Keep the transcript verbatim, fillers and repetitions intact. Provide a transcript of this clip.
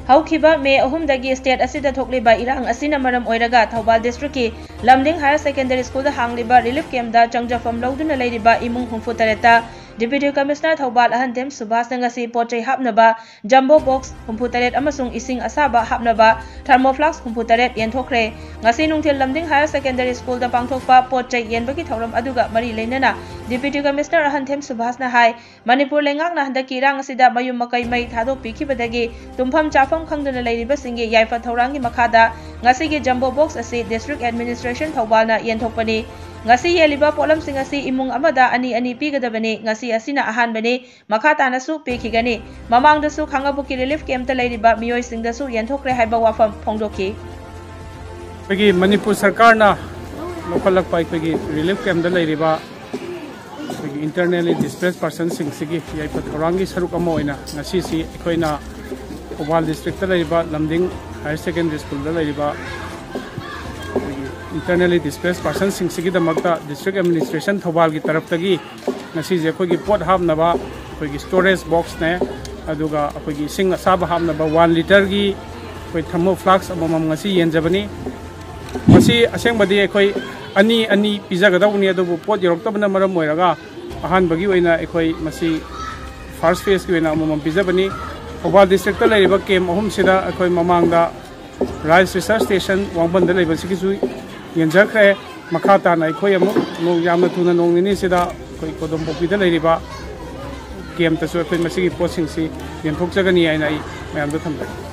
ꯍꯧꯈꯤꯕ ꯃꯦ ꯑꯍꯨꯝꯗꯒꯤ ꯁ꯭ꯇꯦꯠ ꯑꯁꯤꯗ ꯊꯣꯛꯂꯤꯕ ꯏꯔꯥꯡ ꯑꯁꯤꯅ ꯃꯔꯝ ꯑꯣꯏꯔꯒ ꯊꯧꯕꯥꯜ ꯗꯤꯁꯇ꯭ꯔꯤꯛꯀꯤ ꯂꯝꯗꯤꯡ ꯍꯥꯌꯔ ꯁꯦꯀꯦꯟꯗꯔꯤ ꯁ꯭ꯀꯨꯜꯗ ꯍꯥꯡꯂꯤꯕ ꯔꯤꯂꯤꯐ ꯀꯦꯝꯞꯇ ꯆꯪꯖꯐꯝ ꯂꯧꯗꯨꯅ ꯂꯩꯔꯤꯕ ꯏꯃꯨꯡ ꯍꯨꯝꯐꯨ ꯇꯔꯦꯠꯇ ꯗꯤꯄ꯭ꯌꯨꯇꯤ ꯀꯃꯤꯁꯅꯔ ꯊꯧꯕꯥꯜ ꯑꯍꯟꯊꯦꯝ ꯁꯨꯚꯥꯁꯅ ꯉꯁꯤ ꯄꯣꯠ ꯆꯩ ꯍꯥꯞꯅꯕ ꯖꯝꯕꯣ ꯕꯣꯛꯁ ꯍꯨꯝꯐꯨ ꯇꯔꯦꯠ ꯑꯃꯁꯨꯡ ꯏꯁꯤꯡ ꯑꯁꯥꯕ ꯍꯥꯞꯅꯕ ꯊꯔꯃꯣ ꯐ꯭ꯂꯥꯁꯛ ꯍꯨꯝꯐꯨ ꯇꯔꯦꯠ ꯌꯦꯟꯊꯣꯛꯈ꯭ꯔꯦ꯫ ꯉꯁꯤ ꯅꯨꯡꯊꯤꯜ ꯂꯝꯗꯤꯡ ꯍꯥꯌꯔ ꯁꯦꯀꯦꯟꯗꯔꯤ ꯁ꯭ꯀꯨꯜꯗ ꯄꯥꯡꯊꯣꯛꯄ ꯄꯣꯠ ꯆꯩ ꯌꯦꯟꯕꯒꯤ ꯊꯧꯔꯝ ꯑꯗꯨꯒ ꯃꯔꯤ ꯂꯩꯅꯅ ꯗꯤꯄ꯭ꯌꯨꯇꯤ ꯀꯃꯤꯁꯅꯔ ꯑꯍꯟꯊꯦꯝ ꯁꯨꯚꯥꯁꯅ ꯍꯥꯏ, ꯃꯅꯤꯄꯨꯔ ꯂꯩꯉꯥꯛꯅ ꯍꯟꯗꯛꯀꯤ ꯏꯔꯥꯡ ꯑꯁꯤꯗ ꯃꯌꯨꯝ ꯃꯀꯩ ꯃꯩ ꯊꯥꯗꯣꯛꯄꯤꯈꯤꯕꯗꯒꯤ ꯇꯨꯝꯐꯝ ꯆꯥꯐꯝ ꯈꯪꯗꯅ ꯂꯩꯔꯤꯕꯁꯤꯡꯒꯤ ꯌꯥꯏꯐ ꯊꯧꯔꯥꯡꯒꯤ ꯃꯈꯥꯗ ꯉꯁꯤꯒꯤ ꯖꯝꯕꯣ ꯕꯣꯛꯁ ꯑꯁꯤ ꯗꯤꯁꯇ꯭ꯔꯤꯛ ꯑꯦꯗꯃꯤꯅꯤꯁꯇ꯭ꯔꯦꯁꯟ ꯊꯧꯕꯥꯜꯅ ꯌꯦꯟꯊꯣꯛꯄꯅꯤ꯫ ꯉꯁꯤ ꯌꯦꯜꯂꯤꯕ ꯄꯣꯠꯂꯝꯁꯤꯡ ꯑꯁꯤ ꯏꯃꯨꯡ ꯑꯃꯗ ꯑꯅꯤ ꯑꯅꯤ ꯄꯤꯒꯗꯕꯅꯤ꯫ ꯉꯁꯤ ꯑꯁꯤꯅ ꯑꯍꯥꯟꯕꯅꯤ꯫ ꯃꯈꯥ ꯇꯥꯅꯁꯨ ꯄꯤꯈꯤꯒꯅꯤ꯫ ꯃꯃꯥꯡꯗꯁꯨ ꯈꯥꯡꯉꯕꯣꯛꯀꯤ ꯔꯤꯂꯤꯐ ꯀꯦꯝꯞꯇ ꯂꯩꯔꯤꯕ ꯃꯤꯑꯣꯏꯁꯤꯡꯗꯁꯨ ꯌꯦꯟꯊꯣꯛꯈ꯭ꯔꯦ ꯍꯥꯏꯕ ꯋꯥꯐꯝ ꯐꯣꯡꯗꯣꯛꯈꯤ꯫ ꯑꯩꯈꯣꯏꯒꯤ ꯃꯅꯤꯄꯨꯔ ꯁꯔꯀꯥꯔꯅ ꯂꯧꯈꯠꯂꯛꯄ ꯑꯩꯈꯣꯏꯒꯤ ꯔꯤꯂꯤꯐ ꯀꯦꯝꯞꯇ ꯂꯩꯔꯤꯕ ꯑꯩꯈꯣꯏꯒꯤ ꯏꯟꯇꯔꯅꯦꯜꯂꯤ ꯗꯤꯁꯄ꯭ꯂꯦꯁ ꯄꯥꯔꯁꯟꯁꯤꯡꯁꯤꯒꯤ ꯌꯥꯏꯐ ꯊꯧꯔꯥꯡꯒꯤ ꯁꯔꯨꯛ ꯑꯃ ꯑꯣꯏꯅ ꯉꯁꯤꯁꯤ ꯑꯩꯈꯣꯏꯅ ꯊꯧꯕꯥꯜ ꯗꯤꯁꯇ꯭ꯔꯤꯛꯇ ꯂꯩꯔꯤꯕ ꯂꯝꯗꯤꯡ ꯍꯥꯌꯔ ꯁꯦꯀꯦꯟꯗꯔꯤ ꯁ꯭ꯀꯨꯜꯗ ꯂꯩꯔꯤꯕ ꯑꯩꯈꯣꯏꯒꯤ ꯏꯟꯇꯔꯅꯦꯜꯂꯤ ꯗꯤꯁꯄ꯭ꯂꯦꯁ ꯄꯥꯔꯁꯟꯁꯤꯡꯁꯤꯒꯤꯗꯃꯛꯇ ꯗꯤꯁꯇ꯭ꯔꯤꯛ ꯑꯦꯗꯃꯤꯅꯤꯁꯇ꯭ꯔꯦꯁꯟ ꯊꯧꯕꯥꯜꯒꯤ ꯇꯔꯞꯇꯒꯤ ꯉꯁꯤꯁꯦ ꯑꯩꯈꯣꯏꯒꯤ ꯄꯣꯠ ꯍꯥꯞꯅꯕ ꯑꯩꯈꯣꯏꯒꯤ ꯁ꯭ꯇꯣꯔꯦꯖ ꯕꯣꯛꯁꯅꯦ, ꯑꯗꯨꯒ ꯑꯩꯈꯣꯏꯒꯤ ꯏꯁꯤꯡ ꯑꯁꯥꯕ ꯍꯥꯞꯅꯕ ꯋꯥꯟ ꯂꯤꯇꯔꯒꯤ ꯑꯩꯈꯣꯏ ꯊꯔꯃꯣ ꯐ꯭ꯂꯥꯁꯛ ꯑꯃꯃꯝ ꯉꯁꯤ ꯌꯦꯟꯖꯕꯅꯤ꯫ ꯃꯁꯤ ꯑꯁꯦꯡꯕꯗꯤ ꯑꯩꯈꯣꯏ ꯑꯅꯤ ꯑꯅꯤ ꯄꯤꯖꯒꯗꯧꯕꯅꯤ, ꯑꯗꯨꯕꯨ ꯄꯣꯠ ꯌꯧꯔꯛꯇꯕꯅ ꯃꯔꯝ ꯑꯣꯏꯔꯒ ꯑꯍꯥꯟꯕꯒꯤ ꯑꯣꯏꯅ ꯑꯩꯈꯣꯏ ꯃꯁꯤ ꯐꯥꯔꯁ ꯐꯦꯁꯀꯤ ꯑꯣꯏꯅ ꯑꯃꯃꯝ ꯄꯤꯖꯕꯅꯤ꯫ ꯊꯧꯕꯥꯜ ꯗꯤꯁꯇ꯭ꯔꯤꯛꯇ ꯂꯩꯔꯤꯕ ꯀꯦꯝꯞ ꯑꯍꯨꯝꯁꯤꯗ ꯑꯩꯈꯣꯏ ꯃꯃꯥꯡꯗ ꯔꯥꯏꯁ ꯔꯤꯁꯔꯁ ꯁ꯭ꯇꯦꯁꯟ ꯋꯥꯡꯕꯟꯗ ꯂꯩꯕꯁꯤꯒꯤꯁꯨ ꯌꯦꯟꯖꯈ꯭ꯔꯦ꯫ ꯃꯈꯥ ꯇꯥꯅ ꯑꯩꯈꯣꯏ ꯑꯃꯨꯛ ꯅꯣꯡ-, ꯌꯥꯝꯅ ꯊꯨꯅ ꯅꯣꯡ ꯅꯤꯅꯤꯁꯤꯗ ꯑꯩꯈꯣꯏ ꯀꯣꯗꯣꯝꯄꯣꯛꯄꯤꯗ ꯂꯩꯔꯤꯕ ꯀꯦꯝꯞꯇꯁꯨ ꯑꯩꯈꯣꯏ ꯃꯁꯤꯒꯤ ꯄꯣꯠꯁꯤꯡꯁꯤ ꯌꯦꯟꯊꯣꯛꯆꯒꯅꯤ ꯍꯥꯏꯅ ꯑꯩ ꯃꯌꯥꯝꯗ ꯊꯝꯖꯒꯦ꯫